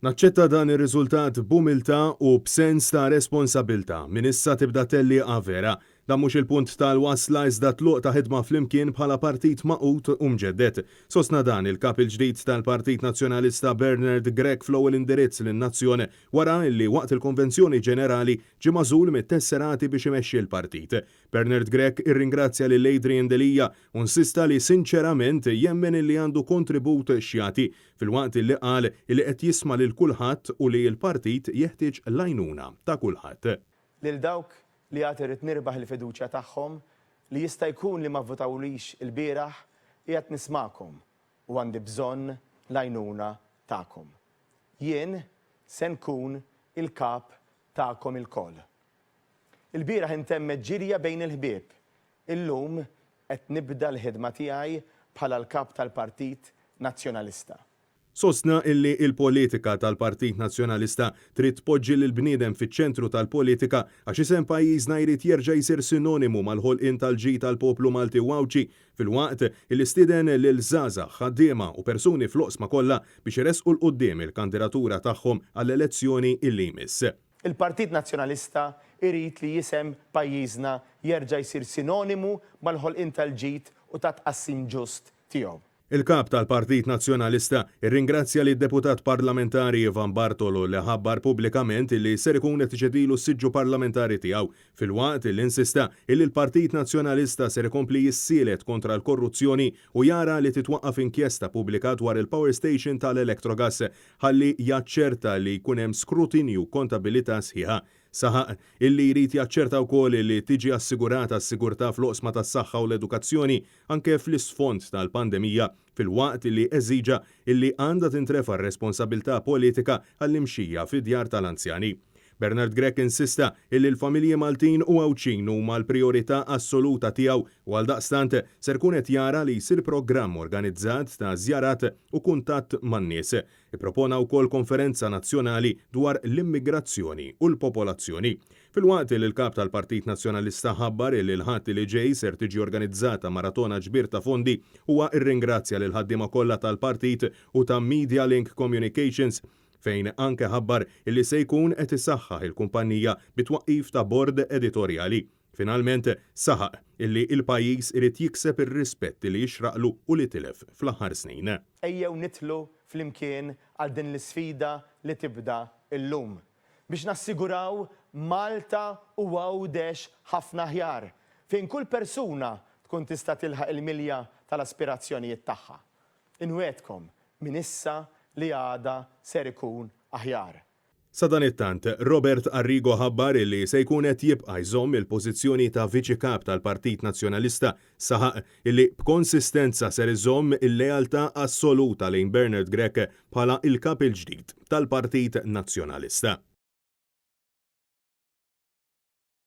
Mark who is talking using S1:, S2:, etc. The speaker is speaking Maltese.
S1: Naċċetta dan ir-riżultat b'umiltà u b'sens ta' responsabbiltà. Minn issa tibda tellieqa vera. Dan mhux il-punt tal-wasla iżda tluq ta' ħidma flimkien bħala partit magħqud u mġedded. Sostna dan il-Kap il-ġdid tal-Partit Nazzjonalista Bernard Grech fl-ewwel indirizz lin-nazzjon wara li waqt il-Konvenzjoni Ġenerali ġie magħżul mit-tesserati biex imexxi l-partit. Bernard Grech irringrazzja lil Adrian Delia u nsista li sinċerament jemmen illi għandu kontribut x'jagħti filwaqt li qal li qed jisma' lil kulħadd u li l-partit jeħtieġ l-għajnuna ta' kulħadd.
S2: Lil dawk li għad irrid nirbaħ il-fiduċja tagħhom, li jista' jkun li ma vvutawlix ilbieraħ, qiegħed nismagħkom u għandi bżonn l-għajnuna tagħkom. Jien se nkun il-kap tagħkom ilkoll. Ilbieraħ intemmet ġirja bejn il-ħbieb. Illum qed nibda l-ħidma tiegħi bħala l-Kap tal-Partit Nazzjonalista.
S1: Sostna illi il-politika tal-Partit Nazzjonalista trid tpoġġi lill-bniedem fiċ-ċentru tal-politika għax isem pajjiżna jrid jerġa' jsir sinonimu mal-ħolqien tal-ġid għall-poplu Malti u Għawdxi filwaqt illi stieden lil żgħażagħ, ħaddiema u persuni fl-oqsma kollha biex iressqu 'l quddiem il-kandidatura tagħhom għall-elezzjoni illi jmiss.
S2: Il-Partit Nazzjonalista jrid li isem pajjiżna jerġa' jsir sinonimu mal-ħolqien tal-ġid u tat-tqassim ġust tiegħu.
S1: Il-Kap tal-Partit Nazzjonalista rringrazzja lid-Deputat Parlamentari Ivan Bartolo li ħabbar pubblikament li ser ikun qed iċedilu s-siġġu parlamentari tiegħu, filwaqt li insista illi l-Partit Nazzjonalista ser ikompli jissielet kontra l-korruzzjoni u jara li titwaqqaf inkjesta pubblika dwar il-power station tal-Electrogas ħalli jaċċerta li jkun hemm skrutinju u kontabilità sħiħa. Saħaq illi jrid jaċċerta wkoll li tiġi assigurata s-sigurtà fl-oqsma tas-saħħa u l-edukazzjoni anke fl-isfond tal-pandemija filwaqt li eżiġa illi għandha tintrefa' r-responsabilità politika għall-imxija fid-djar tal-anzjani. Bernard Grech insista illi l-familji Maltin u Għawdxin huma l-prijorità assoluta tiegħu u għaldaqstant ser ikun qed jara li jsir programm organizzat ta' żjarat u kuntatt man-nies. Ippropona wkoll konferenza nazzjonali dwar l-immigrazzjoni u l-popolazzjoni. Filwaqt li l-Kap tal-Partit Nazzjonalista ħabbar illi l-Ħadd li ġej ser tiġi organizzata maratona ġbir ta' fondi, huwa rringrazzja lill-ħaddiema kollha tal-Partit u ta' Media Link Communications fejn anke ħabbar illi se jkun qed isaħħaħ il-kumpanija bit-twaqqif ta' bord editorjali. Finalment, saħaq illi l-pajjiż irid jikseb ir-rispett li jixraqlu u li tilef fl-aħħar snin.
S2: Ejjew nidħlu flimkien għal din l-isfida li tibda llum, biex nassiguraw Malta u Għawdex ħafna aħjar, fejn kull persuna tkun tista' tilħaq il-milja tal-aspirazzjonijiet tagħha. Inwegħdkom minn issa li għada ser ikun aħjar.
S1: Sadanittant, Robert Arrigo ħabbar li se jkun qed jibqa' jżomm il-pożizzjoni ta' Viċi Kap tal-Partit Nazzjonalista. Saħaq illi b'konsistenza ser iżomm il-lealtà assoluta lejn Bernard Grech bħala l-Kap il-ġdid tal-Partit Nazzjonalista.